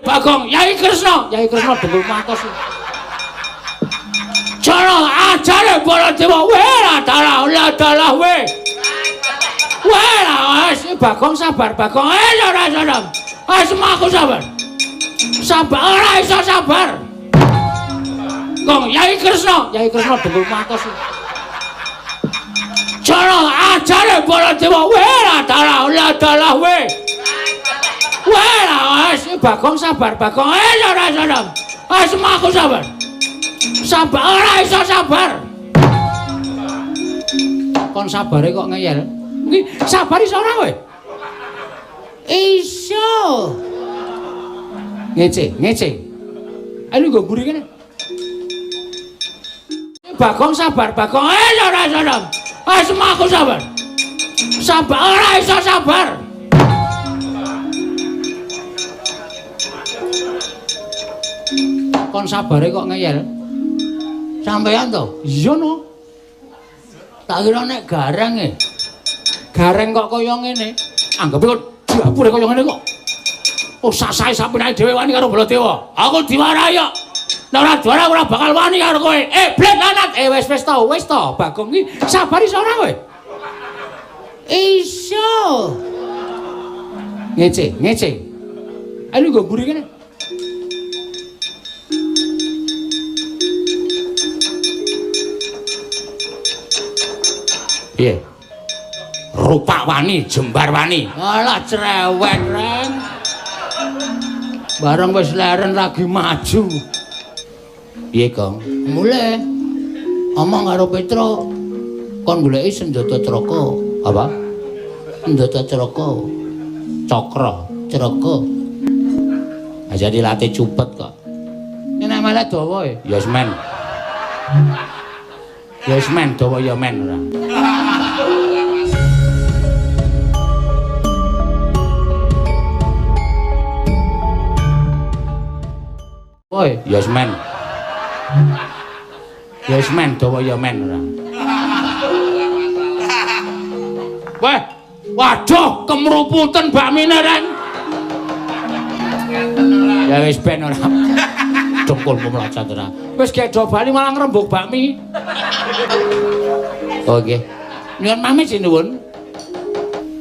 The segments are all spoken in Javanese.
Bagong, Yai Kresna, Yai Kresna dengkul matos. Cara ajare Baladewa, we dalah dalah we. We wis Bagong sabar Bagong. Eh ora ora. Wis aku sabar. Sabar ora iso sabar. Gong Yai Kresna, Yai Kresna dengkul matos. Cara ajare Baladewa, we dalah dalah we. Wah, wis Bagong sabar Bagong. Eh ora ora. Wis aku sabar. Sabar ora iso sabar. Kon sabare kok ngeyel. Iki sabar iso ora kowe? Iso. Ngece, ngece. Ayo nggo mburi kene. Bagong sabar Bagong. Eh ora ora. Wis aku sabar. Sabar ora iso sabar. Kon sabare kok ngeyel. Sampeyan to? Iya no. Tak kira nek gareng e. Gareng kok kaya ngene. Anggepe kok dapure kaya ngene kok. Oh sasae sapenake dhewe wani karo Baladewa. Aku diwarai kok. Nek ora diwarai ora bakal wani karo kowe. Eh blet lanat. Eh wis wis to, wis to. Bagong iki sabar iso ora kowe? Iso. Ngece, ngece. Ayo nggo mburi kene. Piye? Rupak wani, jembar wani. Alah cerewet, Reng. Bareng wis leren lagi maju. Piye, Gong? Mulih. Omong karo Petro kon goleki senjata Craka. Apa? Senjata Craka. Cakra, Craka. Aja dilatih cupet kok. Nek malah dawa e. Ya wis men. Ya wis men dawa ya men ora. Woi, ya wis men. Ya wis men dawa ya men ora. Wah, waduh kemruputen bakmine Reng. Ya wis ben ora. Dengkulmu mlocot ora. Wis gedho bali malah ngrembug bakmi. Oh nggih. Nyuwun pamit sinuwun.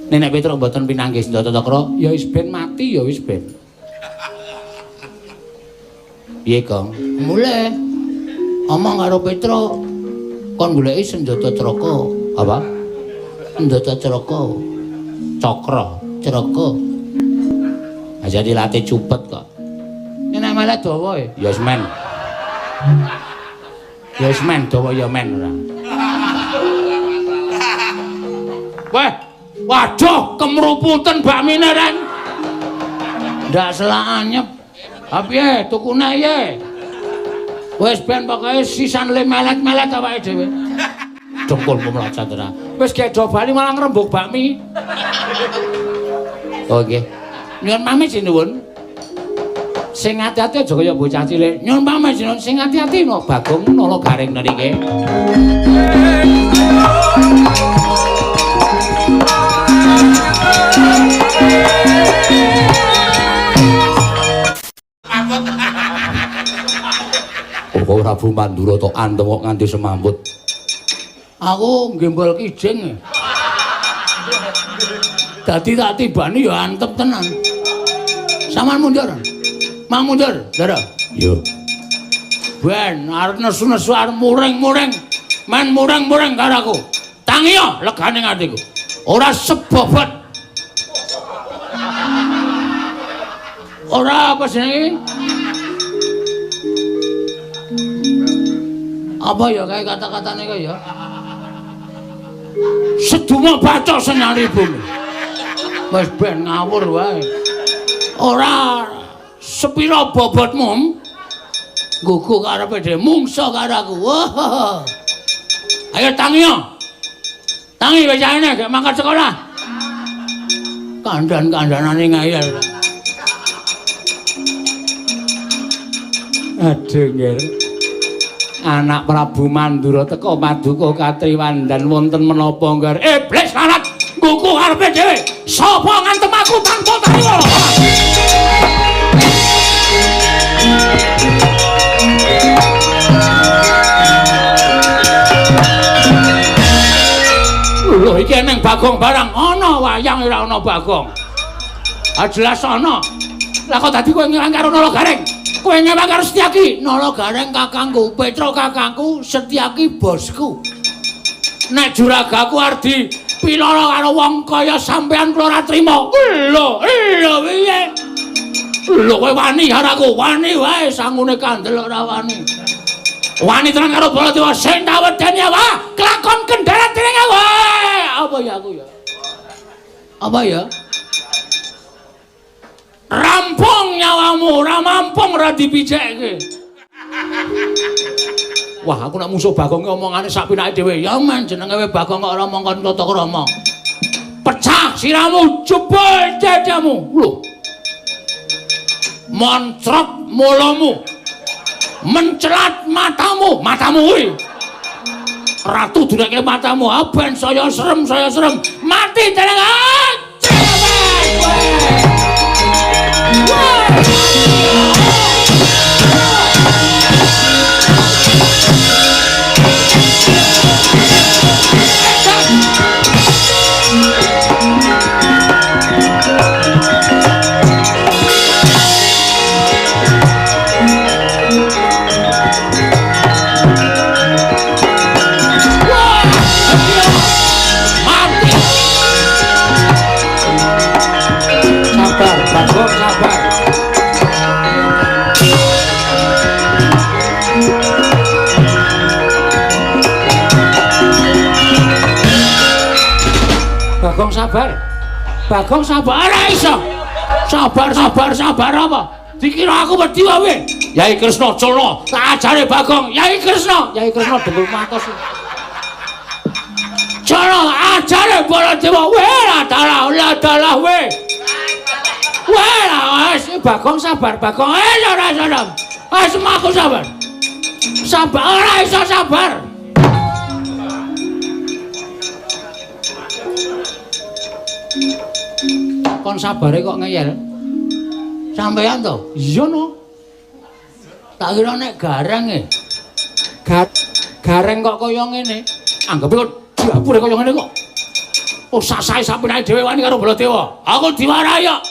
Nenek Petruk mboten pinanggih senjata cakra, ya wis ben mati ya wis ben. Piye, Gong? Mulih. Omong karo Petro kon goleki senjata Craka. Apa? Senjata Craka. Cakra, Craka. Aja dilatih cupet kok. Nek malah dawa e. Ya wis men. Ya wis men dawa ya men ora. Wah, waduh kemruputen bakmine Reng. Ndak selak anyep. Ha piye tukune piye? Wis ben pokoke sisan le melet-melet awake dhewe. Dengkulmu mlocot ora. Wis gedho bali malah ngrembug bakmi. Oh nggih. Nyuwun pamit sinuwun. Sing ati-ati aja kaya bocah cilik. Nyuwun pamit sinuwun sing ati-ati no Bagong nala garing nriki. Kok Prabu Mandura tok antem kok nganti semambut. Aku nggembol kijing. Dadi tak tibani ya antep tenan. Saman mundur. Mang mundur, Ndara. Yo. Ben arep nesu-nesu arep muring-muring. Men muring-muring karo aku. Tangiyo legane atiku. Ora sebobot. Ora apa jenenge? Apa ya kae kata-katane kae ya? Seduma bacok senyali bumi. Wis ben ngawur wae. Ora sepira bobotmu? Gugu karepe dhewe mungsa karo aku. Wah. Ayo tangiyo. Tangi wis aene gek mangkat sekolah. Kandhan-kandhanane ngeyel. Aduh nggih. Anak Prabu Mandura teka paduka katriwandan wonten menapa ngger? Iblis lanat ngguku karepe dhewe. Sapa ngantem aku tanpa tariwala? Lho iki eneng Bagong barang ana wayang ora ana Bagong. Ah jelas ana. Lah kok dadi kowe ngewang karo Nala Gareng? Kowe ngewang karo Setyaki? Nala Gareng kakangku, Petruk kakangku, Setyaki bosku. Nek juragaku arep dipiloro karo wong kaya sampean kula ora trima. Lho, lho piye? Lho kowe wani karo aku, wani wae sangune kandel ora wani. Wani tenan karo Baladewa sing tak wedeni apa? Kelakon kendharat dening aku. Apa ya aku ya? Apa ya? Rampung nyawamu, ora mampung ora dipijekke. Wah, aku nek musuh Bagong omongane sak pinake dhewe. Ya men jenenge Bagong kok ora mongkon tata krama. Pecah siramu, jebol dadamu. Lho. Moncrot mulamu. Mencelat matamu, matamu kuwi. Ratu dureke matamu, ben saya serem, saya serem. Mati jeneng. Bagong sabar. Bagong sabar ora iso. Sabar sabar sabar apa? Dikira aku wedi wae. Yai Kresna culna, tak ajare Bagong. Yai Kresna, Yai Kresna dengkul matos. Culna ajare Baladewa. Weh dalah dalah weh. Weh wis Bagong sabar Bagong. Ora ora. Wis aku sabar. Sabar ora iso sabar. Kon sabare kok ngeyel. Sampeyan to? Iya no. Tak kira nek gareng e. Gareng kok kaya ngene. Anggepe kok dapure kaya ngene kok. Oh sasae sapinake dhewe wani karo Baladewa. Aku diwarahi kok.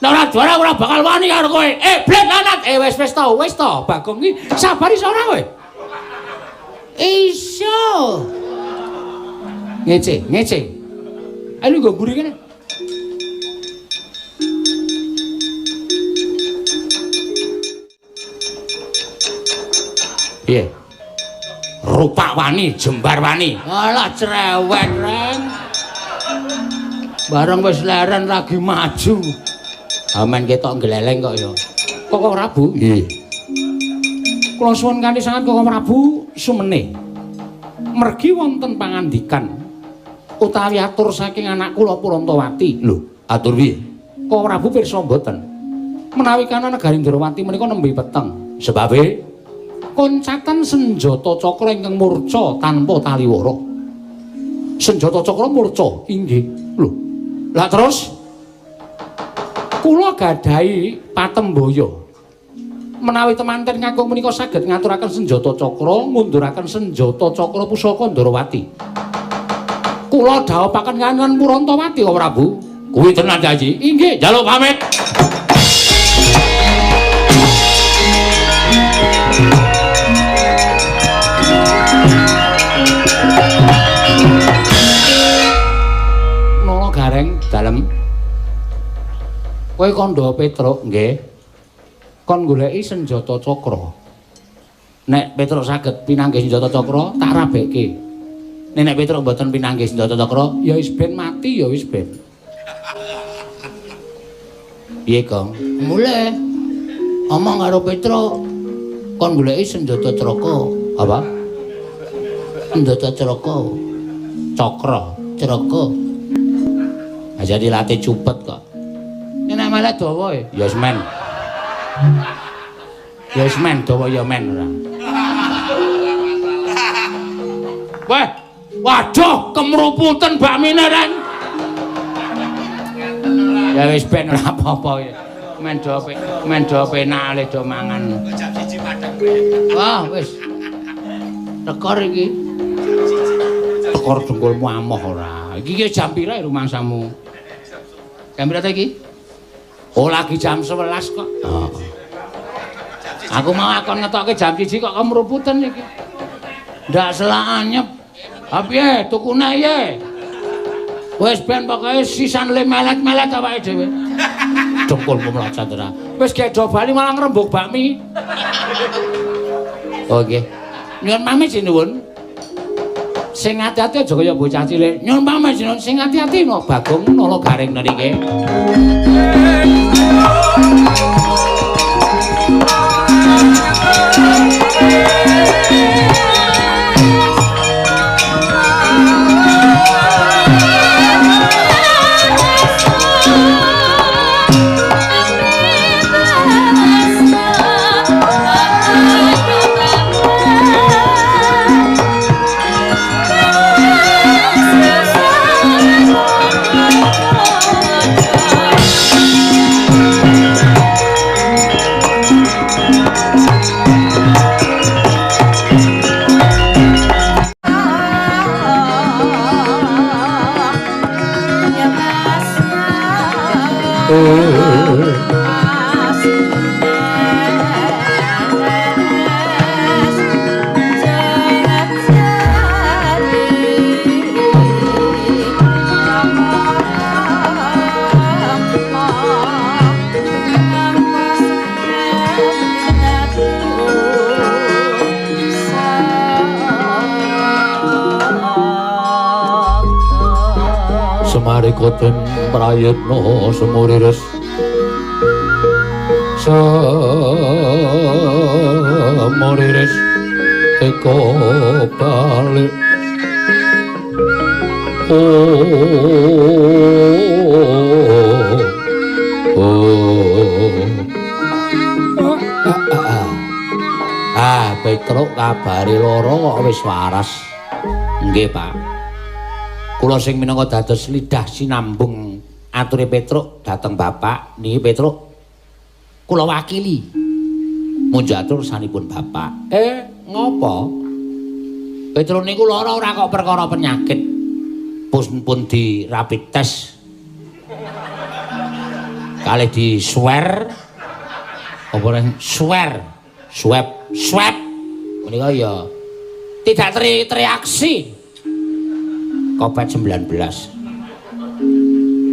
Nek ora diwarahi ora bakal wani karo kowe. Blet lanat. Wis wis to, wis to. Bagong iki sabar iso ora kowe? Iso. Ngece, ngece. Ayo nggo mburi kene. Piye? Rupak wani, jembar wani. Alah cerewet, Reng. Bareng wis leren lagi maju. Amen ketok gleleng kok ya. Koko Prabu? Nggih. Kula suwun kanthi sanget Koko Prabu sumene. Mergi wonten pangandikan utawi atur saking anak kula Purantawati. Lho, atur piye? Koko Prabu pirsa mboten? Menawi kana negari Ndrawati menika nembe peteng. Sebabe koncatan senjata cakra ingkang murca tanpa taliwara. Senjata cakra murca inggih. Lho. Lah terus kula gadahi patembaya. Menawi temanten kakung menika saged ngaturaken senjata cakra, ngunduraken senjata cakra pusaka Ndrawati. Kula dhawuhaken kaliyan Purantawati, Koko Prabu. Kuwi tenan janji. Inggih, njaluk pamit. Nala Gareng dalem. Kowe kandha Petruk nggih. Kon goleki senjata cakra. Nek Petruk saged pinanggih senjata cakra, tak rabekke. Nek Petruk mboten pinanggih senjata cakra, ya wis ben mati ya wis ben. Piye, Gong? Mulih. Omong karo Petruk. Kon goleki senjata cakra. Apa? Senjata cakra. Cakra, cakra. Aja dilatih cupet kok. Nek malah dawa e. Ya wis men. Ya wis men dawa ya men ora. Wah, waduh kemruputen bakmine Reng. Ya wis ben ora apa-apa ya. Men do penak le do mangan. Jam 1 padang. Wah, wis. Tekor iki. Tekor dengkulmu amoh ora. Iki jam pira rumangsamu? Jam pira ta iki? Oh, lagi jam 11 kok. Oh. Aku mau akon ngetokke jam 1 kok kemruputen iki. Ndak selak anyep. Ha piye tukune piye? Wis ben pokoke sisan le melet-melet awake dhewe. Dengkulmu mlocot ora. Wis gedho bali malah ngrembug bakmi. Oh nggih. Nyuwun pamit sinuwun. Sing ati-ati aja kaya bocah cilik. Nyuwun pamit sinuwun sing ati-ati no Bagong nala garing nriki. Semarikoten prayitna semuriris semuriris eko balik oh oh ah Petruk kabare lara kok wis waras. Nggih Pak, kula sing minangka dados lidah sinambung ature Petruk dhateng Bapak niki Petruk kula wakili munjuk atur sanipun Bapak. Ngopo? Petruk niku lara ora kok perkara penyakit. Pun di rapid test. Kalih di swear apa reng swear, swab, swab. Menika ya tidak tereaksi. Covid-19.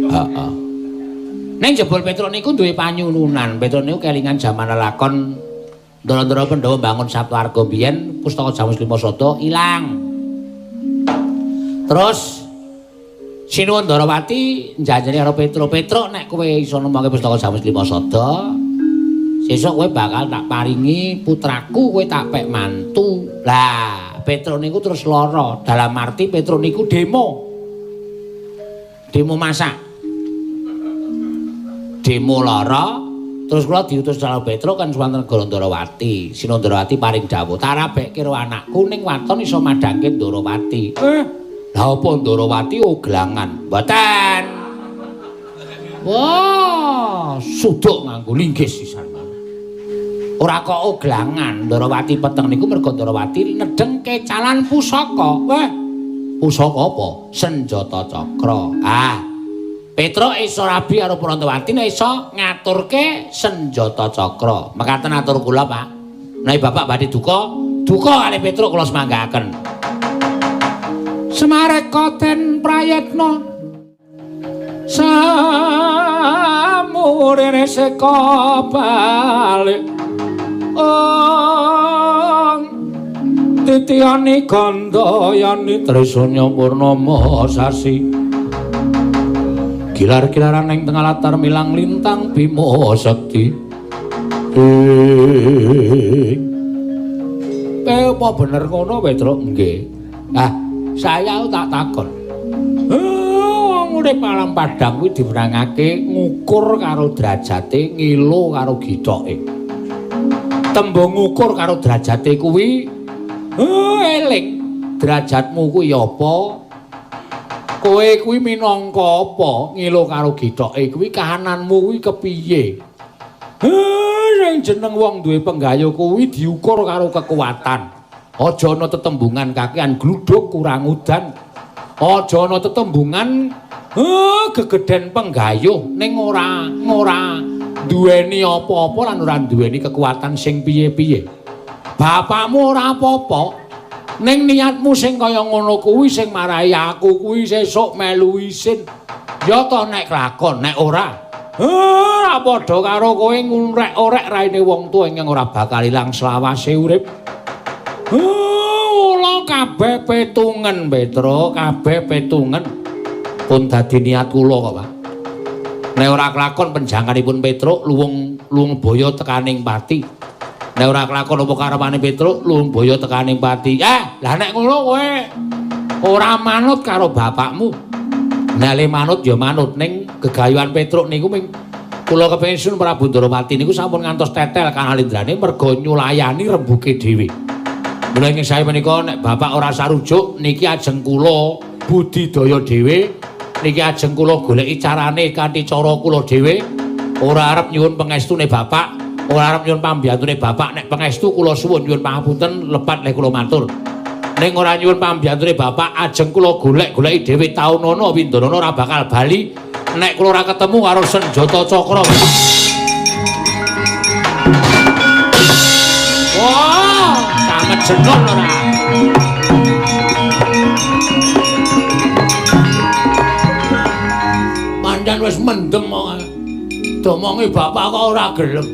Heeh. Ning jebul Petruk niku duwe panyununan. Petruk niku kelingan jaman lelakon Ndara-ndara Pandhawa mbangun Saptwarga biyen pustaka Jamus Lima Sada ilang. Terus Sinuwun Ndarawati njanjeni karo Petruk, "Petruk nek kowe iso nemokke pustaka Jamus Lima Sada, sesuk kowe bakal tak paringi putraku, kowe tak pek mantu." Lah, Petruk niku terus lara. Dalam arti Petruk niku demo. Demo masak. Demo lara, terus kula diutus karo Petruk kan suwanten negara Ndarawati. Sinuwun Ndarawati paring dawuh, "Tarabekke karo anakku ning waton iso madhangke Ndarawati." Lah apa Ndarawati oglangan? Mboten. Wah, suduk nganggo linggis sisan. Ora kok oglangan, Ndarawati peteng niku mergo Ndarawati nedheng kecalan pusaka. Wah, pusaka apa? Senjata cakra. Ah. Petruk iso rabi karo Prantawati nek iso ngaturke senjata cakra. Mekaten atur kula, Pak. Menawi Bapak badhe duka, duka kalih Petruk kula semanggaaken. Semareka den prayitna samurene seka balik. Ong titiyani gandayani trisanya purnama sasi. Gilar-gilaran ing tengah latar milang lintang Bima Sakti. Apa bener ngono Petruk? Nggih. Ah, saya tak takon. Wong urip alam padang kuwi dimenangake ngukur karo derajate, ngilo karo githoke. Tembung ngukur karo derajate kuwi eling. Derajatmu kuwi apa? Kowe kuwi minangka apa? Ngilo karo githoke kuwi kahananmu kuwi kepiye? Sing jeneng wong duwe penggayo kuwi diukur karo kekuatan. Aja ana tetembungan kakean gluduk kurang udan. Aja ana tetembungan gegeden penggayuh ning ora duweni apa-apa lan ora duweni kekuatan sing piye-piye. Bapakmu ora apa-apa. Ning niatmu sing kaya ngono kuwi sing marai aku kuwi sesuk melu isin. Ya to nek kelakon, nek ora ora padha karo kowe ngurek-orek raine wong tuwa ingkang ora bakal ilang selawase urip. Ula kabeh petungen, Petruk, kabeh petungen. Pun dadi niat kula kok, Pak. Nek ora kelakon penjangkanipun Petruk luwung baya tekaning pati. Nek ora kelakon apa karepane Petruk luwung baya tekaning pati. Lah nek ngono kowe ora manut karo bapakmu. Nek le manut ya manut ning gegayuhan Petruk niku ming kula kepengin Sun Prabu Ndarawati niku sampun ngantos tetel kanalindrane merga nyulayani rembuke dhewe. Mula ing sae menika nek bapak ora sarujuk niki ajeng kula budidaya dhewe, niki ajeng kula goleki carane kanthi cara kula dhewe. Ora arep nyuwun pengestune bapak, ora arep nyuwun pambiyantune bapak. Nek pengestu kula suwun nyuwun pangapunten lepat lek kula matur. Ning ora nyuwun pambiyantune bapak, ajeng kula golek-goleki dhewe taunana windanana ora bakal bali nek kula ora ketemu karo senjata cakra. Wah, tamet jenon ora. Pancen wis mendem kok. Domongi bapak kok ora gelem.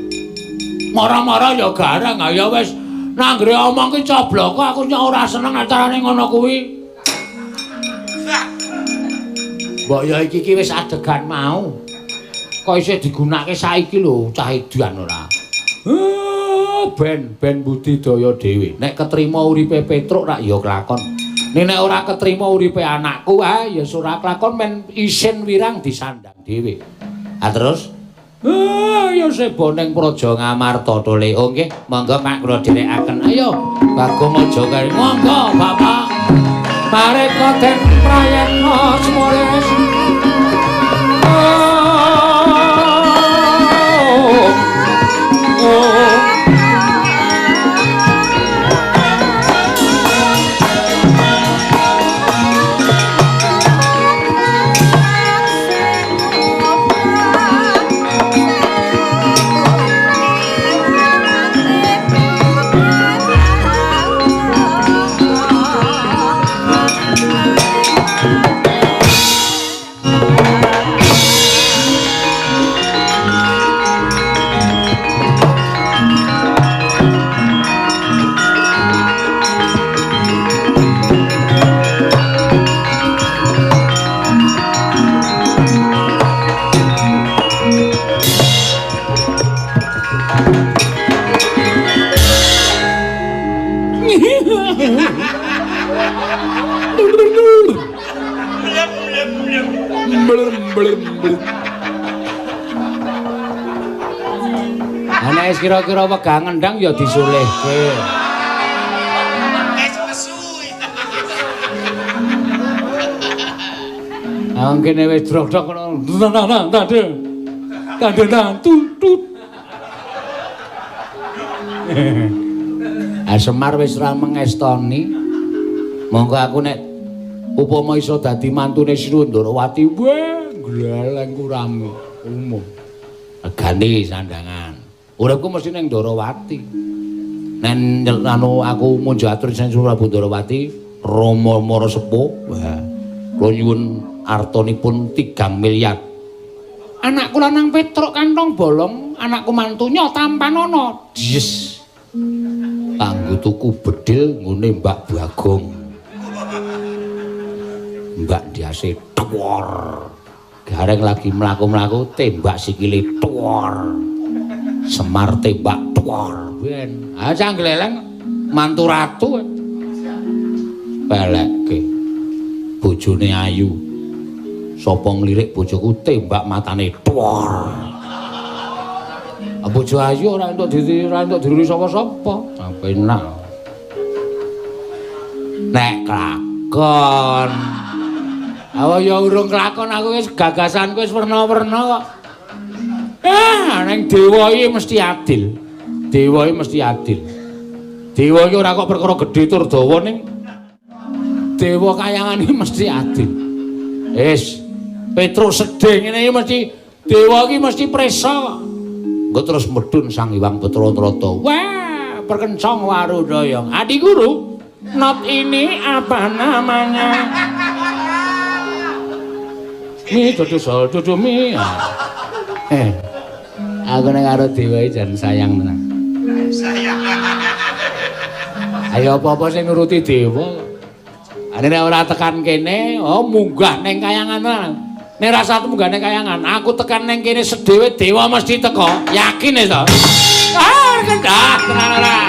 Mara-mara ya garang, ya wis nanggre omong ki cobloko aku nyok ora seneng acarane ngono kuwi. Mbok ya iki ki wis adegan mau. Kok isih digunakake saiki lho cah edan ora. Ben budidaya dhewe. Nek ketrima uripe Petruk rak ya kelakon. Nek ora ketrima uripe anakku ya ora kelakon men isin wirang disandang dhewe. Ha terus ya sebo ning Praja Ngamarta tole. Oh nggih, monggo Pak kula dherekaken. Ayo Bagong aja kare. Monggo Bapak. Mareka den prayetna semores. Ana kira-kira wegah ngendang ya disulihke. Wis nesu. Ah kene wis drok-drok ngono. Nang nang nang tutut. Ah Semar wis ora mengestoni. Monggo aku nek upama iso dadi mantune Sri Ndarawati, wah gleleng kurang umum. Ganti sandangan. Uripku mesti ning Ndarawati. Nek anu aku munjuk atur sing Prabu Ndarawati, Rama Mara Sepuh, wah kula nyuwun artanipun 3 miliar. Anakku lanang Petruk kantong bolong, anakku mantunya tampanana. Yes. Kanggo tuku bedil nggone Mbak Bagong. Mbak Diase tuwor. Gareng lagi mlaku-mlaku tembak sikile tuwor. Semar tembak tuwor. Ben, ah cah gleleng mantu ratu. Pelekke. Bojone ayu. Sapa nglirik bojoku tembak matane tuwor. Bojo ayu ora entuk diruri sapa-sapa. Penak. Nek kelakon. Awa ya urung kelakon aku wis gagasanku wis werna-werna kok. Ning dewa iki mesti adil. Dewa iki mesti adil. Dewa iki ora kok perkara gedhe tur dawa ning Dewa kayangan iki mesti adil. Wis, Petruk sedih ngene iki mesti dewa iki mesti prisa kok. Engko terus medhun Sang Hyang Betara Antarata. Wah, perkencong Warudaya. Adi guru, not ini apa namanya? Mi dodo sol dodo mi. Aku nek karo dewa iki jan sayang tenan. Sayang. Ayo apa-apa sing nuruti dewa. Ane nek ora tekan kene, oh munggah ning kayangan tenan. Nek rasa munggah ning kayangan, aku tekan ning kene sedewe dewa mesti teko. Yakin wis to? Ah, kendah tenan ora.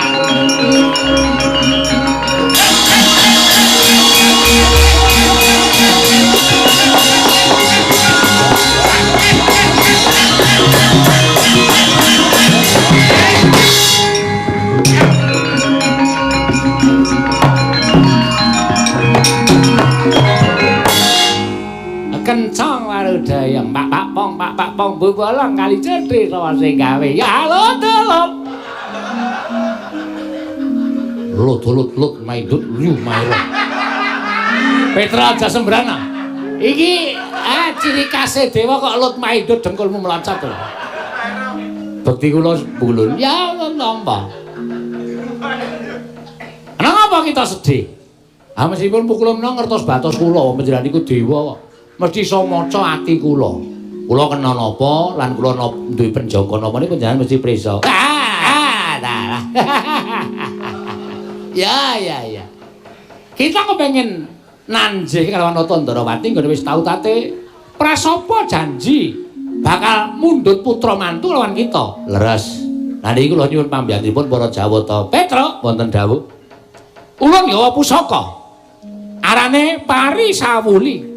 Kencang Warudaya, pak pak pong pak pak pong bubolong kali cedhe sapa sing gawe ya lut lut lut lut lut maidut liu mairo. Petra aja sembrana iki ciri khase dewa kok lut maidut dengkulmu meloncat lho. Bekti kula bulun ya nampa. Kenapa kita sedih? Ah meskipun pukul menawa ngertos batos kula panjenengan niku dewa kok. Mesti iso maca ati kula. Kula kena napa lan kula duwe penjangka napa niku panjenengan mesti prisa. Ah, dalah. Ya, ya, ya. Kita kepengin nanjih kalawan Nata Ndrawati nggone wis tau tate prasapa janji bakal mundhut putra mantu lawan kita. Leres. Lah niki kula nyuwun pambiyantunipun para Jawata. Petruk wonten dawuh. Ulun gawa pusaka. Arane Parisawuli.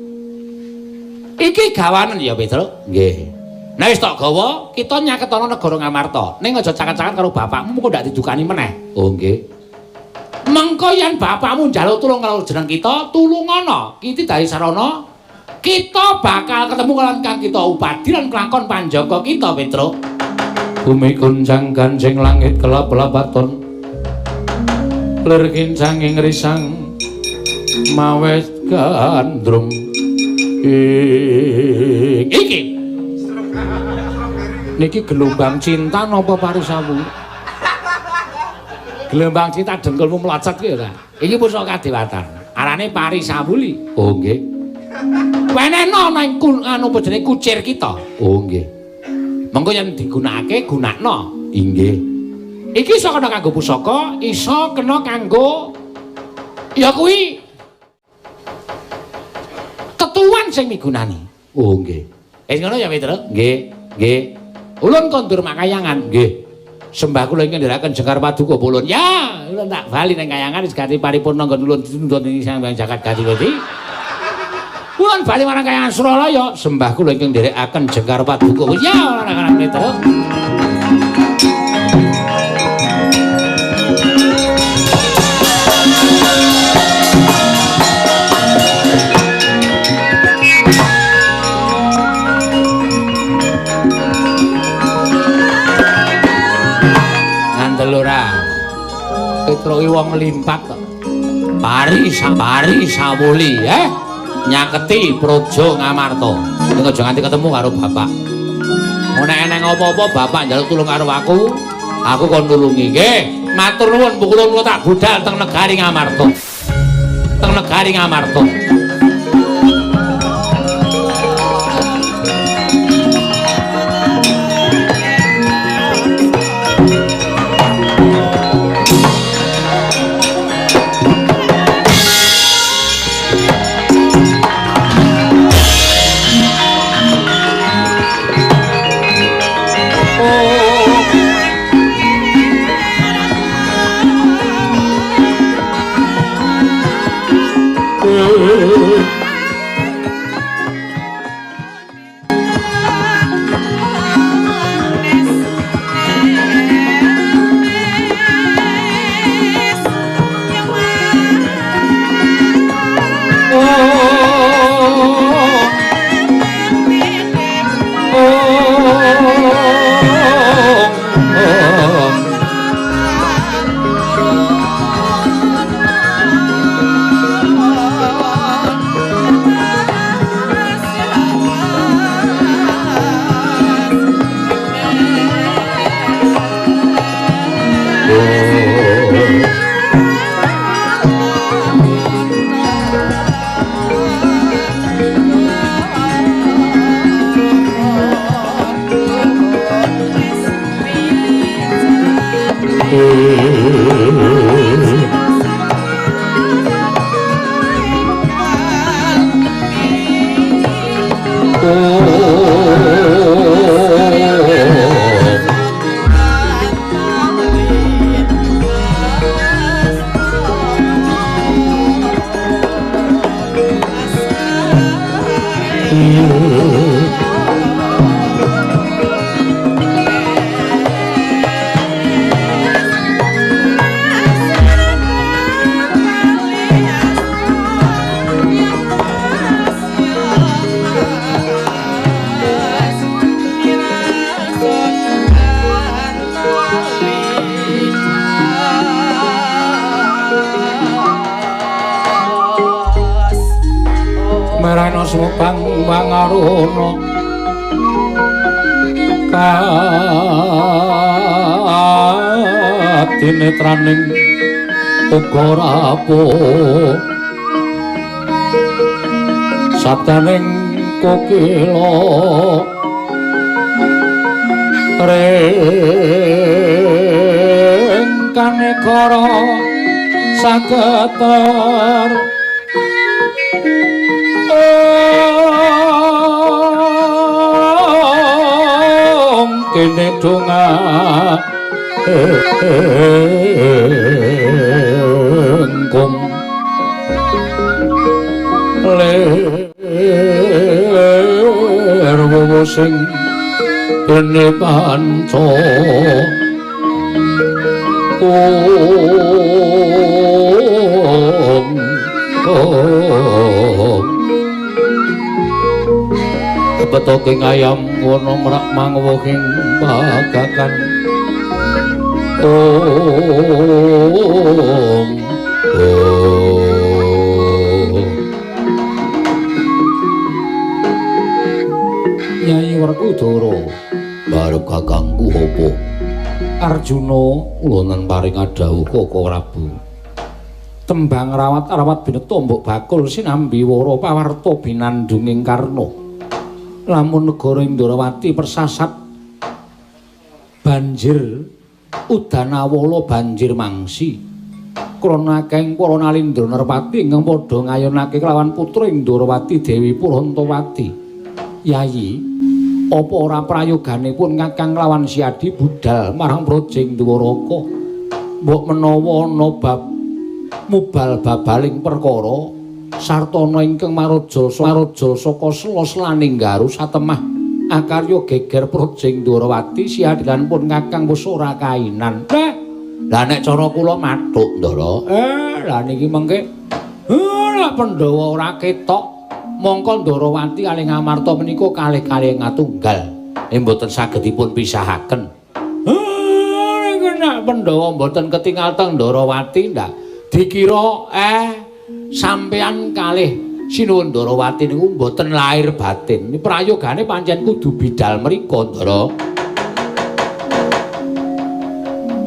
Iki gawanen ya, Petruk? Nggih. Nek wis tok gawa, kita nyaketana negara Ngamarta. Ning aja caket-caket karo bapakmu, mengko ndak didukani meneh. Oh, nggih. Mengko yen bapakmu njaluk tulung karo jeneng kita, tulungana. Iki dadi sarana kita bakal ketemu karo kang kita upadi lan kelakon panjaka kita, Petruk. Bumi goncang ganjing langit kelap-lapaton. Lir kincang ing risang mawet gandrung. Iki niki gelombang cinta napa parisamu? Gelombang cinta dengkulmu mlocot ki ora? Iki pusaka kadewatan. Arane Parisawuli. Oh nggih. Wenehno nang anu apa jenenge kucir kita. Oh nggih. Mengko yen digunakake gunakno. Inggih. Iki iso kena kanggo pusaka, iso kena kanggo ya kuwi tetuan sing migunani. Oh nggih. Wis ngono ya, Petruk? Nggih, nggih. Ulun kondur makayangan. Nggih. Sembah kula ingkang ndherekaken jengkar paduka ulun. Ya, ulun tak bali nang kayangan wis gati paripurna nggon ulun ditundhun ing Sang Hyang Jagat Gatiwati. Ulun bali marang kayangan Suralaya, sembah kula ingkang ndherekaken jengkar paduka. Ya, ora Petruk. Petruk iki wong limpat kok. Parisawuli nyaketi Praja Ngamarta. Ning aja nganti ketemu karo bapak. Nek eneng apa-apa bapak njaluk tulung karo aku, aku kon nulungi. Nggih, matur nuwun Bu kula tak budal teng negari Ngamarta. Teng negari Ngamarta. Marana semupang mangaruna kadinetraning uga rapuh sabdaning kokila ring kanegara sageter kene donga engkung lir wowo sing kene panca betoking ayam wono merak mangwohing pagakan om Nyai Werkudara barep kakangku apa Arjuna ulonan paring dawuh Koko Prabu tembang rawat-rawat bineta mbok bakul sinambi wara pawarta binandunging karna lamun negara Indrawati persasat banjir udanawala banjir mangsi krana akehing para nalindra nerpati ingkang padha ngayunake kelawan putra Indrawati Dewi Purantawati. Yayi, apa ora prayoganipun kakang lawan Siadi budal marang Projeng Dwaraka? Mbok menawa ana bab mubal babaling perkara sartana ingkang maraja maraja saka sela selaning garu satemah akarya geger Projeng Dwarawati siadilan pun kakang wis ora kainan. Lah nek cara kula mathuk Ndara. Lah niki mengke nek Pandhawa ora ketok mongko Ndrawati kalih Ngamarta menika kalih-kalih ngatunggal. Mboten saged dipun pisahaken. Niku nek Pandhawa mboten ketingal teng Ndrawati ndak dikira sampeyan kalih Sinuwun Ndrawati niku mboten lahir batin. Prayogane pancen kudu bidal mriko, Ndara.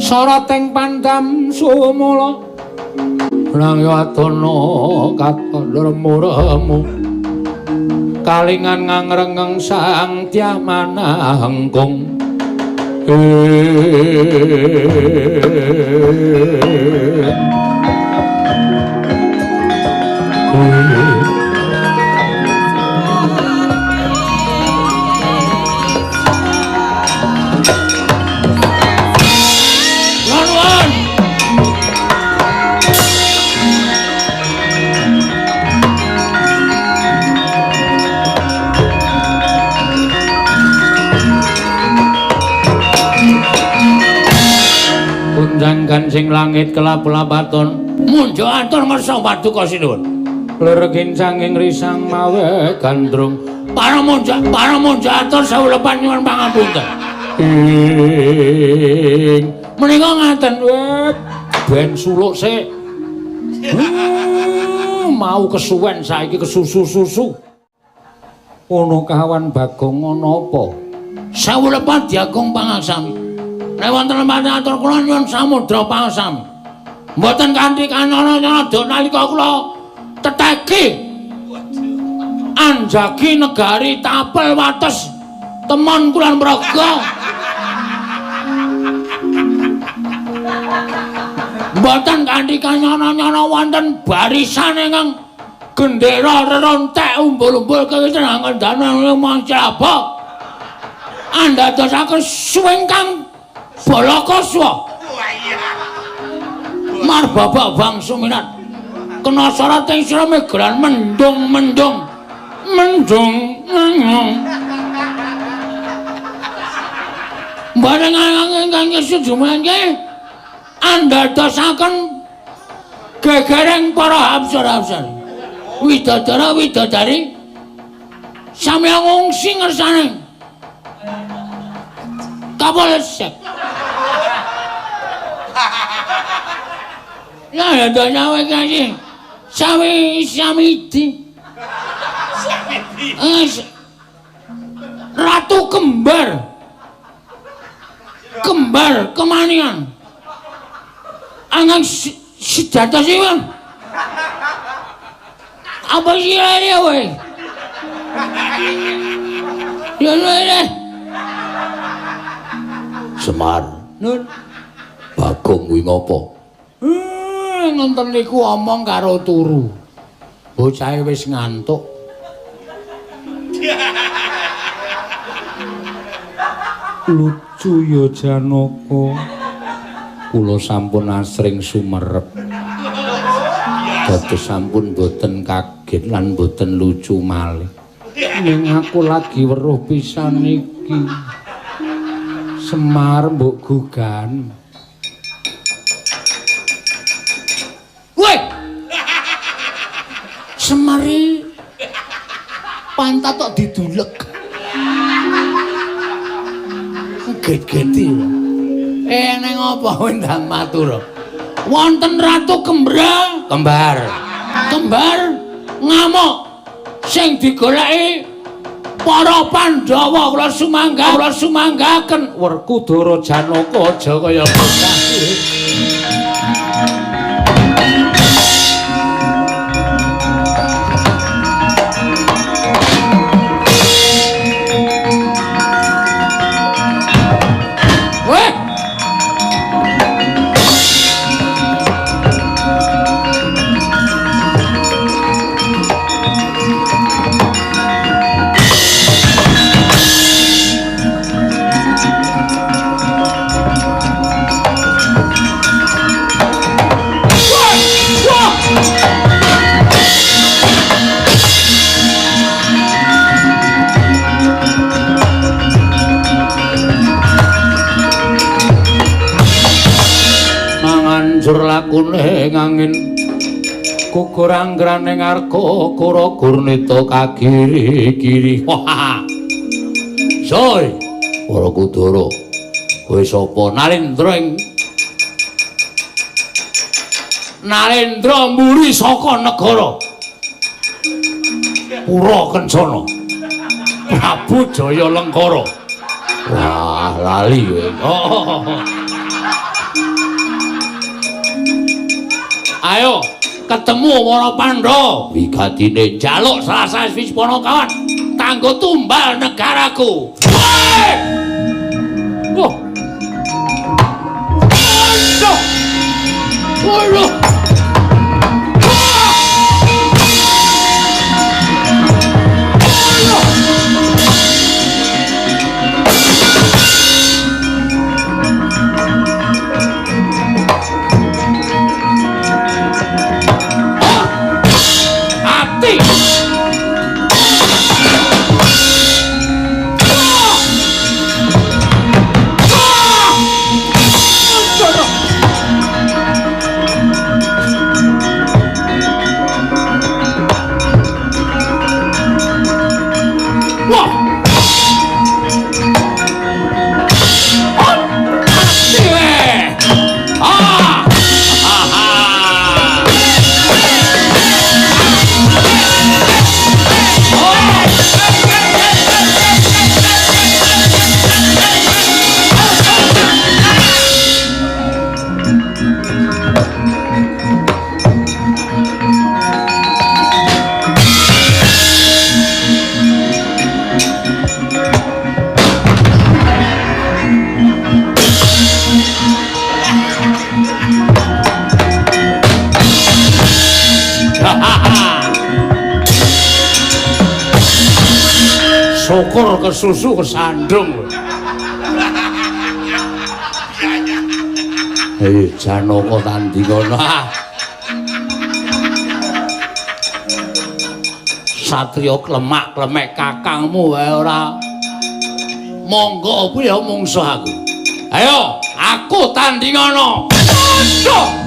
Sarating pandam sumula nang wadana katon remu-remu kalingan ngangrengeng sang Tyamanahengkung. Gunjang gansing langit kelap-lapaton munjuk atur ngersa paduka sinuwun. Lergin sanging risang mawe gandrung para munjuk atur sewu lepan nyuwun pangapunten. Ing menika ngaten ben suluk sik. Mau kesuwen saiki kesusu-susu. Ono kawan Bagong ana apa? Sewu lepan diagung pangaksami. Nek wonten lemah atur kula nyuwun samudra pangaksami. Mboten kanthi kanana-nada nalika kula teteki anjagi negari tapel wates temon kulon praga. Mboten kanthi kanyana-nyana wonten barisan ingkang gendera rerontek umbul-umbul kewiten angendana mancaba. Andadosaken suwingkang Balakaswa. Marbabak bangsa minat. Kena syarat ing sira megeran mendung-mendung. Mendung. Bareng ingkang sujumangke andadosaken gegereng para apsara-apsari. Widodara widodari sami ngungsi ngersane. Kapolsek. Ya ya nyawe iki. Sami samiti. Samiti. Ratu kembar. Kembar kemanian. Angang sejatosipun. Apa sirane kowe? Ya ya. Semar. Nun. Bagong kuwi ngopo? Ngonten niku omong karo turu. Bocahe wis ngantuk. Lucu ya Janaka. Kula sampun asring sumerep. Dados sampun boten kaget lan boten lucu malih. Ning aku lagi weruh pisan iki. Semar mbok gugan. Woi. Semari pantat tok didulek. Get-geti. Neng apa ndang matur. Wonten Ratu Kembra, kembar. Kembar ngamuk sing digoleki para Pandhawa kula sumangga, kula sumanggaken. Werkudara Janaka aja kaya bocah. Manganjur lakune ngangin gugur anggrane ngarga kura gurnita kagiri-giri. Soy, Werkudara, kowe sapa? Narendra ing Narendra mburi saka negara Pura Kencana Prabu Jaya Lengkara. Wah, lali kowe. Oh. Ayo ketemu para Pandhawa. Wigatine njaluk salah Wismana kawan kanggo tumbal negaraku. Wah. Aduh. Waduh. Syukur kesusu kesandung. Hei, Janaka tandingono. Satria klemak-klemek kakangmu wae ora. Monggo kuwi ya mungsuh aku. Ayo, aku tandingono. Aduh.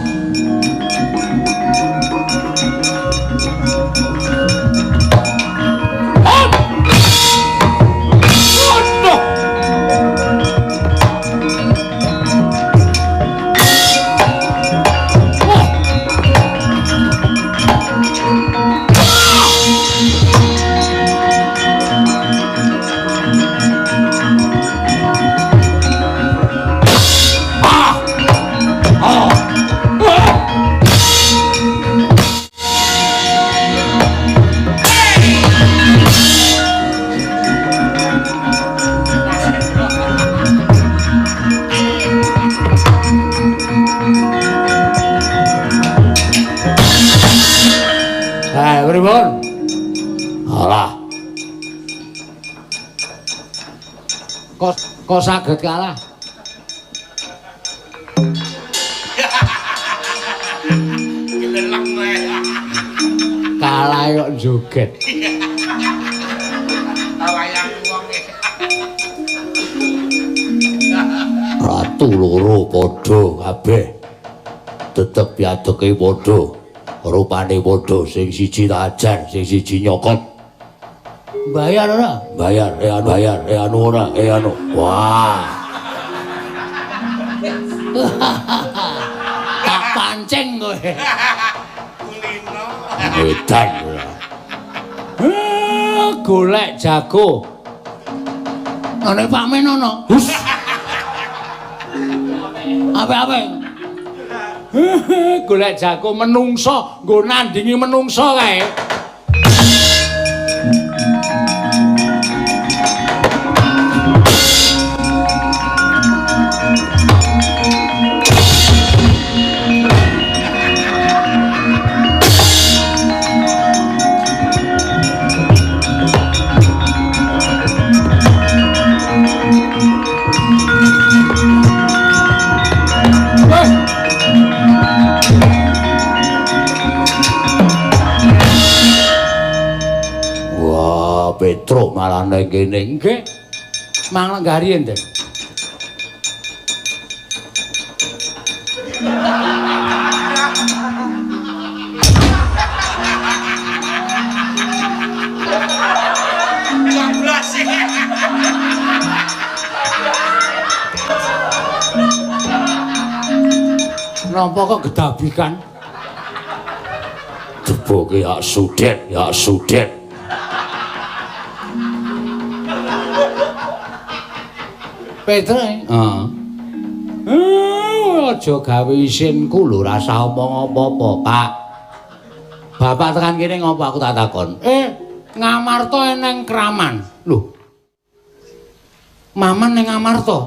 Kok saged kalah? Geleleng kowe. Kalah kok joget. Wayang wong e. Ratu loro padha kabeh. Tetep piadeke padha. Rupane padha, sing siji tak ajar, sing siji nyokot. Bayar ora? Bayar, anu bayar, anu ora, anu. Wah. Tak pancing kowe. Kulino. Edan. Golek jago. Ngene Pak Men ana. Hus. Ape-ape. Golek jago menungso, nggo nandingi menungso kae. Petro malah nang kene. Nggih. Mang lenggari enten. Napa kok gedabikan? Jeboke ya sudet, ya sudet. Petro, heeh. Aja gawe isinku lho, rasah omong apa-apa, Pak. Bapak tekan kene ngopo aku tak takon. Ngamarta eneng kraman. Lho. Maman ning Ngamarta.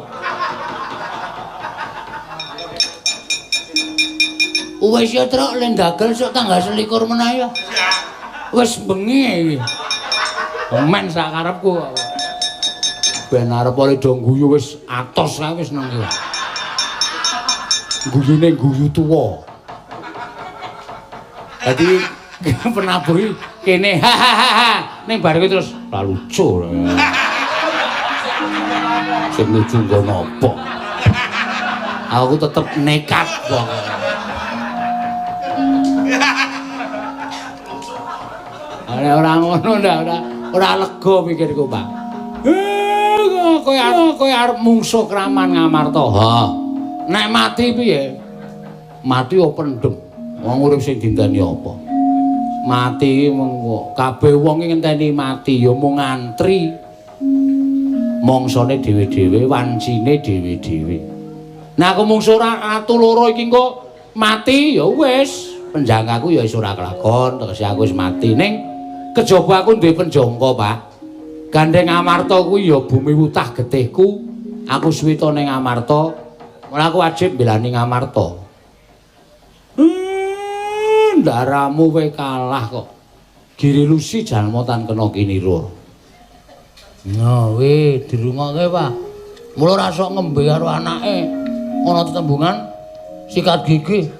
Wis ya, Truk, le ndagel sok tanggal 21 menah ya. Wis bengi iki. Men sak karepku kok. Ben arep ora do guyu wis atos kae wis nang iki. Guyune guyu tuwa. Dadi penabuh kene ha ha ha ning bar kuwi terus ora lucu. Sing lucu nggo napa? Aku tetep nekat kok. Ora ngono ndak ora lega pikirku, Pak. Kowe arep mungsuh kraman Ngamarta. Ha. Nek mati piye? Mati yo pendem. Wong urip sing dinteni apa? Mati mung kabeh wong iki ngenteni mati ya mung ngantri. Mongsone dhewe-dhewe, wancine dhewe-dhewe. Nek aku mungsuh ratu loro iki engko mati ya wis, penjangkaku ya wis ora kelakon, tegese aku wis mati. Ning kejaba aku duwe penjangka, Pak. Gandeng Amarta kuwi ya bumi wutah getihku. Aku suwita ning Amarta, ora aku wajib mbelani Ngamarta. Ndaramu kowe kalah kok. Giri Lusi jalma tan kena kinira. Nah, weh dirungokke, Pak. Mula ora sok ngembe karo anake. Ana tetembungan sikat gigi.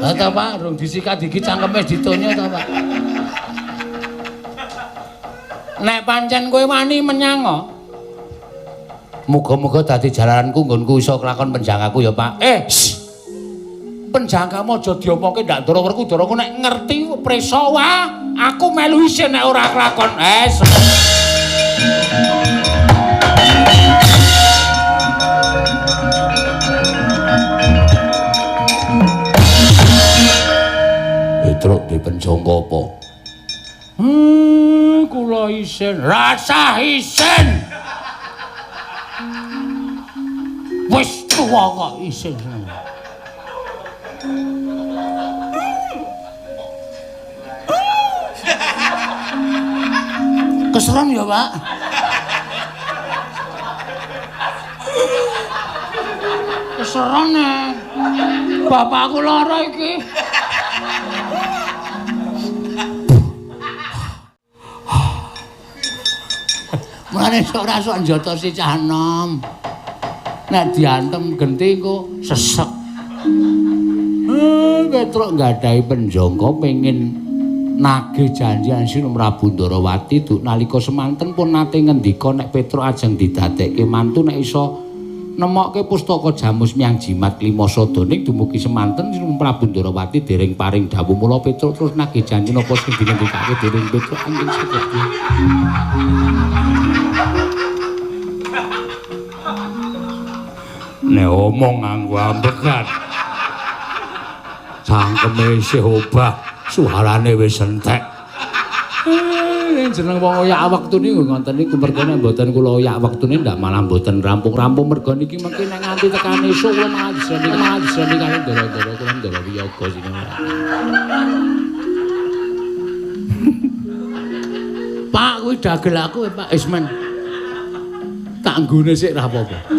Lah ta, Pak, rung disikat gigi cangkeme ditonyo ta, Pak. Nek pancen kowe wani menyang, muga-muga dadi jalaranku nggonku iso kelakon penjangkaku ya, Pak. Penjangkamu aja diomongke ndak Ndara Werkudara ku nek ngerti prisa wah, aku melu isin nek ora kelakon. Petruk di penjangka apa? Kula isin. Rasah isin. Wis tuwa kok isin. Keseron ya, Pak. Keseron e. Bapakku lara iki. Mulane sok ora sok njotosi cah enom. Nek diantem genti engko sesek. Petruk nggadahi penjangka pengin nagih janjian Sri Prabu Ndarawati duk nalika semanten pun nate ngendika nek Petruk ajeng didadekke mantu nek iso nemokke pustaka Jamus Miang Jimat Klima Sada ning dumugi semanten Sri Prabu Ndarawati dereng paring dawuh mula Petruk terus nagih janji napa sing dingendikake dening Petruk angin seperti nek omong nganggo ambekan cangkeme isih obah suarane wis entek. Jeneng wong oyak wektu niku ngoten niku mergo nek mboten kula oyak wektune ndak malah mboten rampung-rampung mergo niki mengki nek nganti tekan esuk kula malah diseni kali ndara-ndara kula ndara wiyaga sing. Pak kuwi dagel aku Pak Isman. Tak nggone sik ra apa-apa.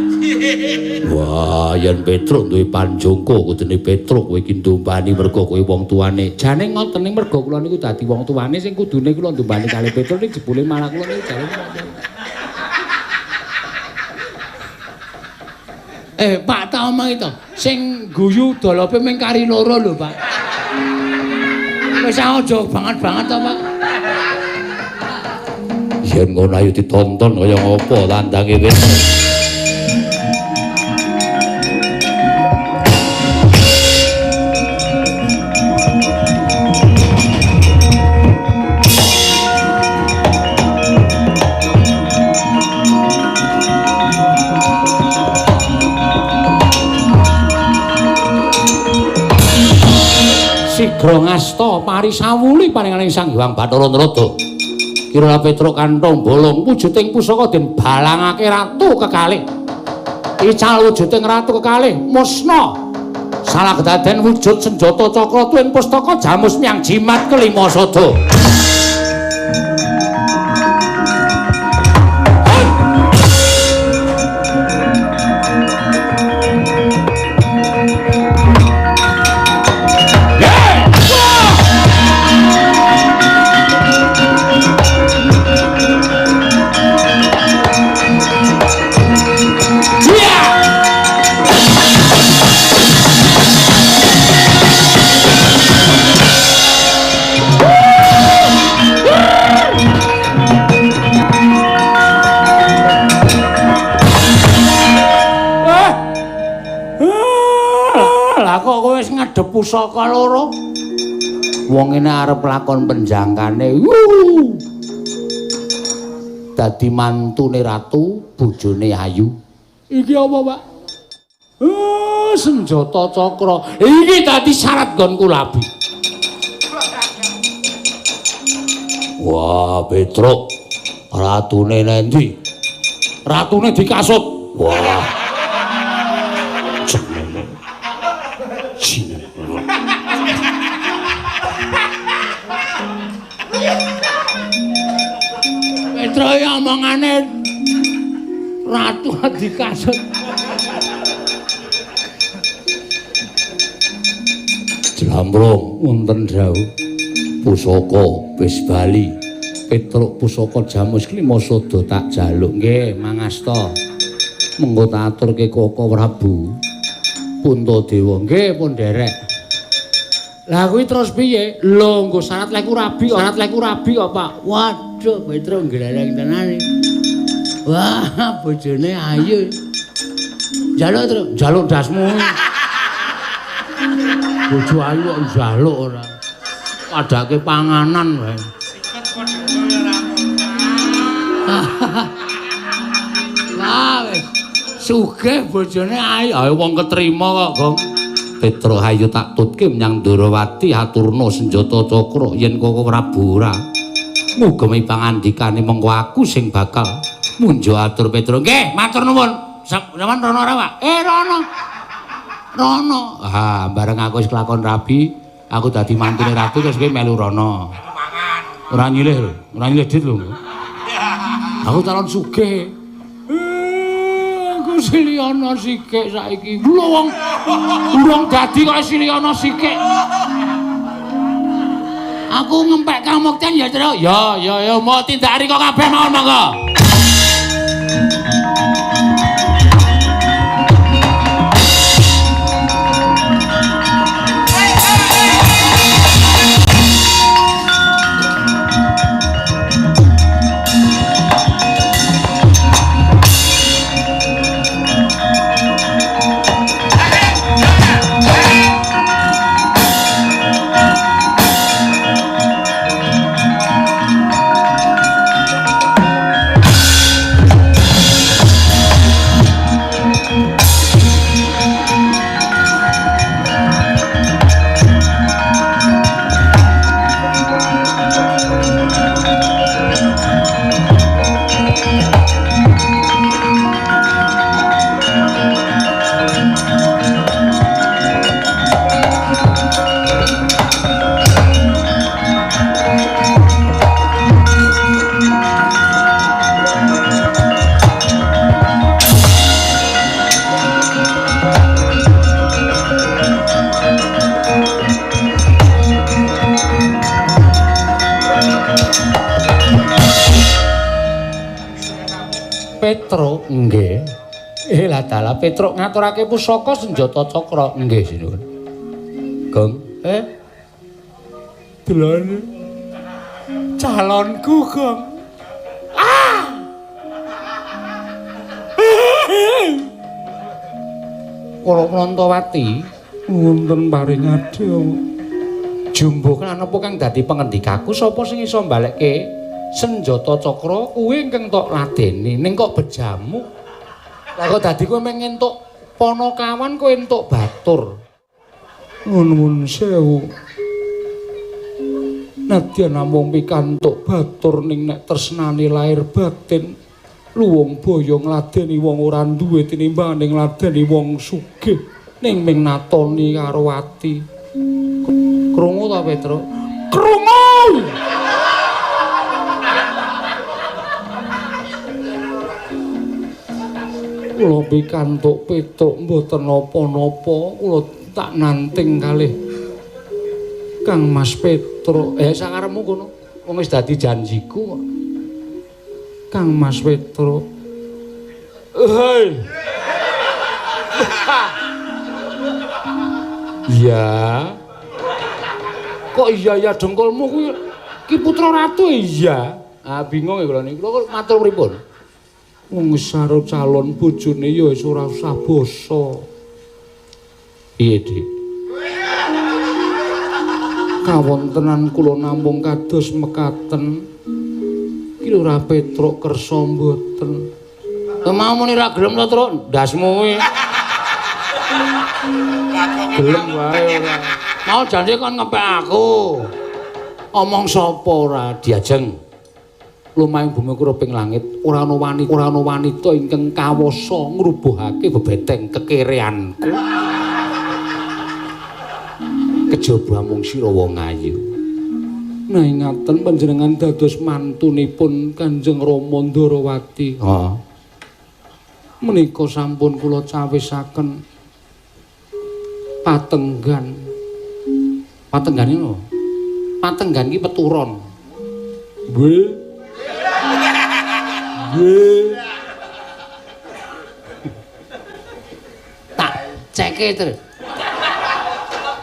Wah, yen Petruk duwe panjangka kudune Petruk kowe iki ndumbani mergo kowe wong tuane. Jane ngoten ning mergo kula niku dadi wong tuane sing kudune kula ndumbani kali Petruk ning jebule malah kula niku jane. Pak tak omong itu, sing guyu dolope mung kari loro lho, Pak. Wis aja banget-banget to, Pak. Yen ngono ayo ditonton kaya ngopo tandange Petruk. Sigra ngasta parisawuli paringaning Sang Hyang Bathara Narada. Kira Petruk kanthong bolong wujuding pusaka den balangake ratu kekalih. Ical wujuding ratu kekalih musna. Salah kedaden wujud senjata cakra tuwin pustaka Jamus Miang Jimat Kelima Sada. Ngadep pusaka loro. Wong ngene arep lakon penjangkane. Dadi mantune ratu, bojone ayu. Iki apa, Pak? Senjata cakra. Iki dadi syarat nggonku labi. Wah, Petruk. Ratune nendi? Ratune dikasut. Wah. Petruk omongane Ratu Adikasut. Jlambrong wonten dawuh pusaka wis bali. Petruk pusaka Jamus Klima sada tak jaluk. Nggih, mangasta. Mengko tak aturke Koko Prabu Puntadewa. Nggih, pun derek. Lah kuwi terus piye? Lho, nggo syarat lek rabi, syarat lek rabi kok, Pak. Waduh, Petruk gleleng tenan. Wah, bojone ayu. Njaluk terus, njaluk dasmu. Bojo ayu kok njaluk ora. Padake panganan wae. Sikut padha ora. Wah, wis. Sugih bojone ayu. Ayo wong ketrima kok, Gong. Petruk ayo tak tutke menyang Ndorowati aturna senjata cakra yen Koko Prabu ora ngugemi pangandikane mengko aku sing bakal munjo atur Petruk. Nggih, matur nuwun. Sampeyan rono ora, Pak? Rono. Rono. Ha, bareng aku wis kelakon rabi, aku dadi mantune ratu terus kowe melu rono. Ora nyilih lho, ora nyilih dit lho. Aku calon sugih. Aku silihana sikik saiki. Lho wong urung dadi kok silihana sikik. Aku ngempek kamukten ya, Truk. Ya, ya, ya, mau tindak riko kabeh mawon monggo. Petruk nggih. Lah dalah Petruk ngaturake pusaka senjata cakra. Nggih, sinuwun. Gong, Delane. Calonku, Gong. Ah! Kala Mlantawati wonten paring adya. Jumbuh lan apa kang dadi pengendikaku sapa sing iso mbalekke senjata cakra kuwi ingkang tok ladeni ning kok bejamu. Lah kok dadi kowe mung entuk panakawan kowe entuk batur. Nuwun sewu. Nadyan namung pikantuk batur ning nek tresnane lair batin luwung boyo ngladeni wong ora duwe tinimbangane ngladeni wong sugih ning ming natoni karo ati. Krungu ta Petruk? Krungu! Kula pikantuk Petruk mboten napa-napa, kula tak nanting kalih Kang Mas Petruk. Sakarepmu kono, wong wis dadi janjiku kok. Kang Mas Petruk. Hei. Iya. Kok iya ya dengkulmu kuwi ki putra ratu iya. Ah bingung ya kula niku. Kula matur pripun? Wong wis karo calon bojone ya wis ora usah basa. Piye, Dik? Kawontenan kula namung kados mekaten. Ki ora Petruk kersa mboten. Mau muni ra gelem to, Truk? Ndasmu kuwi. Gelem wae ora. Mau janji kon ngepek aku. Omong sapa ora diajeng. Lumahing bumi kuruping langit, ora ana wanita, ora ana wanita ingkang kawasa ngrubuhake bebeteng kekereanku. Kejaba mung sira wong ayu. Nah ingaten panjenengan dados mantunipun Kanjeng Rama Ndarawati. Ha. Menika sampun kula cawisaken patenggan. Patenggan iki lho. Patenggan iki peturon. B. B. Tak ceke terus.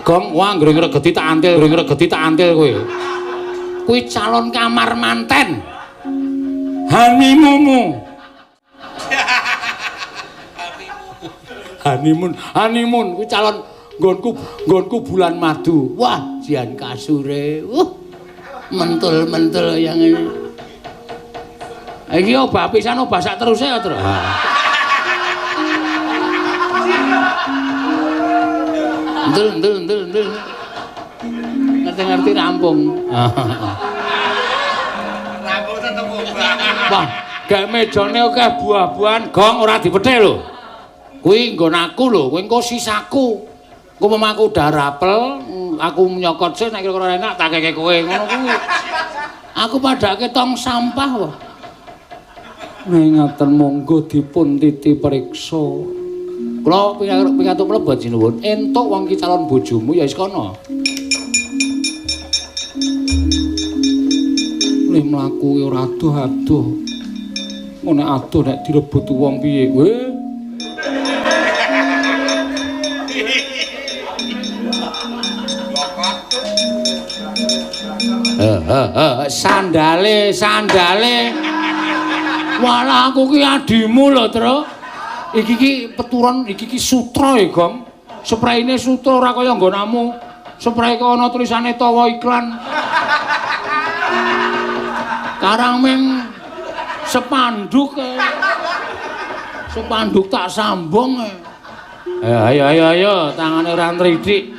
Gong, wah anggere ngregeti tak antil, ngregeti tak antil kowe. Kuwi calon kamar manten. Honeymoonmu. Honeymoon, honeymoon kuwi calon nggonku bulan madu. Wah, jian kasure. Mentul-mentul yang ini. Iki obah pisan obah sak teruse ya, Tru. Entul, entul, entul, entul. Ngerti-ngerti rampung. Rampung tetep obah. Wah, gak mejane akeh buah-buahan, gong ora dipethik lho. Kuwi nggon aku lho, kuwi engko sisaku. Engko mamaku udah rapel, aku nyokot sik nek kira-kira enak tak keke kowe ngono kuwi. Aku padake tong sampah wae. Nek ngaten monggo dipun titi periksa. Kula pikantuk mlebet sinuwun, entuk wong ki calon bojomu ya wis kono. Lih mlaku ora adoh-adoh. Ngono adoh nek direbut wong piye kowe? Sandale, sandale. Walah aku ki adimu lho, Tru. Iki ki peturon, iki ki sutra ya, Gong. Spreine sutra ora kaya nggonamu. Sprei kok ana tulisane tawa iklan. Karang ming sepanduk. Sepanduk tak sambung. Ayo ayo ayo, tangane ora nridik.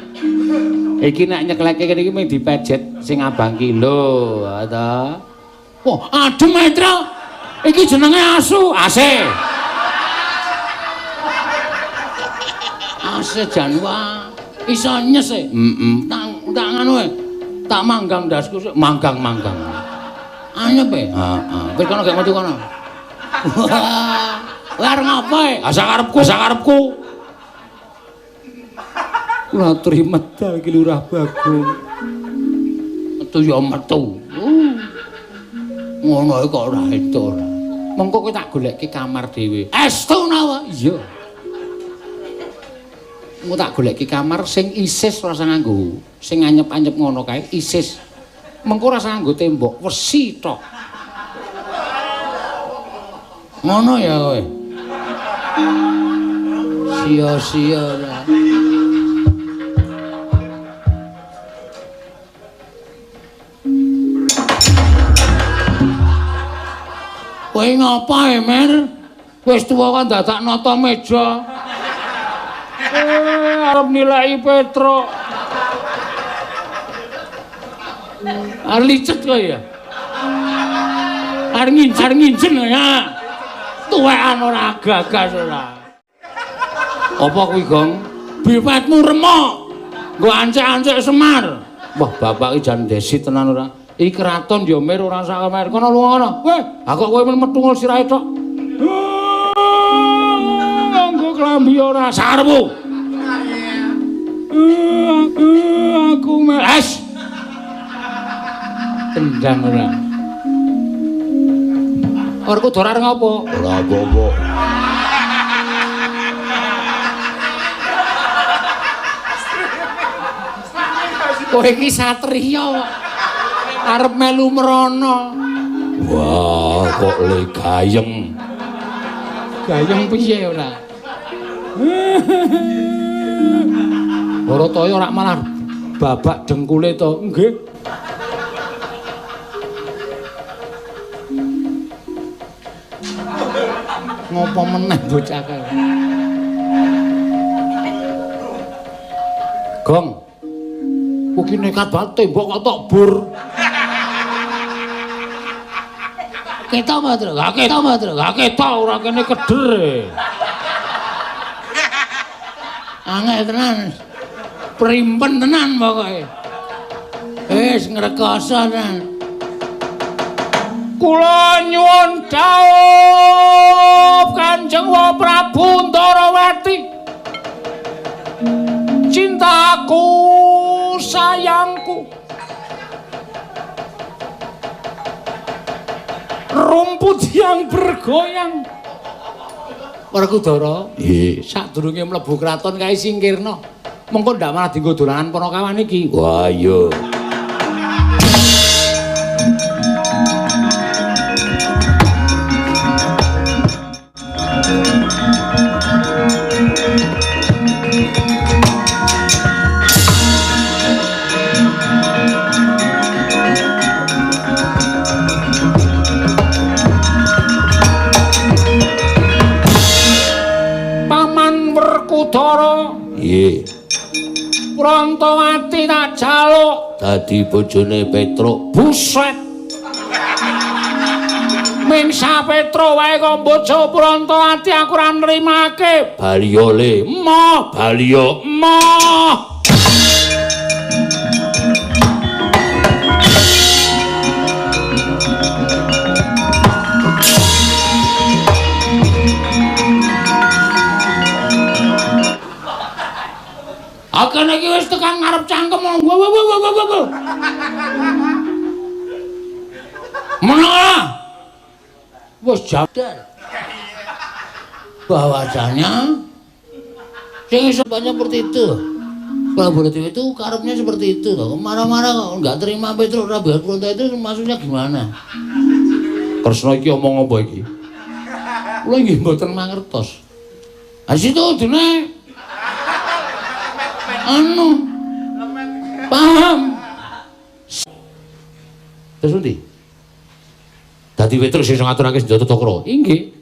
Iki nek nyekleke kene iki mung dipejet sing abang ki lho, ta. Wah, adem ae, Tru. Iki jenenge asu, AC. AC jan wah, iso nyes e. Heeh. Tak ngono e. Tak manggang ndasku sik, manggang-manggang. Anyep e. Heeh. Wis kono gak metu kono. Wah, arep ngapa e? Ah sakarepku, sakarepku. Kula aturi medal iki Lurah Bagong. Metu ya metu. Ngono kok ora itu ora. Mengko kowe tak golekke kamar dhewe. Estu napa? Iya. Engko tak golekke kamar sing isis ora usah nganggo, sing anyep-anyep ngono kae isis. Mengko ora usah nganggo tembok, wesi tok. Ngono ya kowe. Sia-sia ora. Kowe ngapa, Mer? Wis tuwa kok dadak nata meja. Arep nilai Petruk. Arep licet kowe ya. Arep nginjen ya. Tuwekan ora gagas ora. Apa kuwi, Gong? Bipetmu remuk. Nggo ancek-ancek Semar. Wah, bapak iki jan desi tenan ora. Iki kraton ya Mir ora sak mer. Kono lunga kono. Weh, aku kowe metungul sirahe tok. Nganggo klambi ora sarepmu. Aku meles. Tendang ora. Orku dorar ngopo? Ora apa-apa. Kowe iki satriya kok. Arep melu mrono. Wah, kok le gayeng. Gayeng piye ora? Barataya ora malah babak dengkule to. Nggih. Ngopo meneh bocah kae? Gong. Kuwi nekat banget tembok kok tok bur. Ketok apa, Tru? Gak ketok apa, Tru? Gak ketok ora kene keder. Angel tenan. Primpen tenan pokoke. Wis ngrekoso tenan. Kula nyuwun dhawuh Kanjeng Prabu Ndarawati. Cintaku, sayangku. Rumput yang bergoyang. Werkudara, nggih, sadurunge mlebu kraton kae singkirna. Mengko ndak malah dienggo dolanan Panakawan iki. Wah, iya. Paman Werkudara, nggih. Prantawati tak jaluk dadi bojone Petruk. Buset. Mingsa Petruk wae kok bojo Prantawati aku ora nrimake. Baliyo le, emoh, baliyo, emoh. Akene iki wis tekan ngarep cangkem. Wo. Meneng. Wis jadar. Bahwasanya sing iso banyak seperti itu. Prabu Baladewa itu karepnya seperti itu toh. Marah-marah kok enggak terima Petruk Rabi Pronto itu maksudnya gimana? Kresna iki omong apa iki? Kula nggih mboten mangertos. Ha situ dene anu paham. Terus pundi? Dadi Petruk sing ngaturake senjata cakra. Inggih.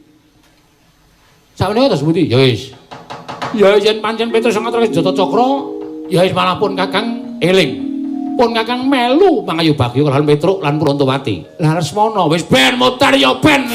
Sakmenika terus pundi? Ya wis. Ya yen pancen Petruk sing ngaturake senjata cakra, ya wis malah pun Kakang eling. Pun Kakang melu mangayu bagya kalawan Petruk lan Prantawati. Lah Lesmana wis ben mutar ya ben.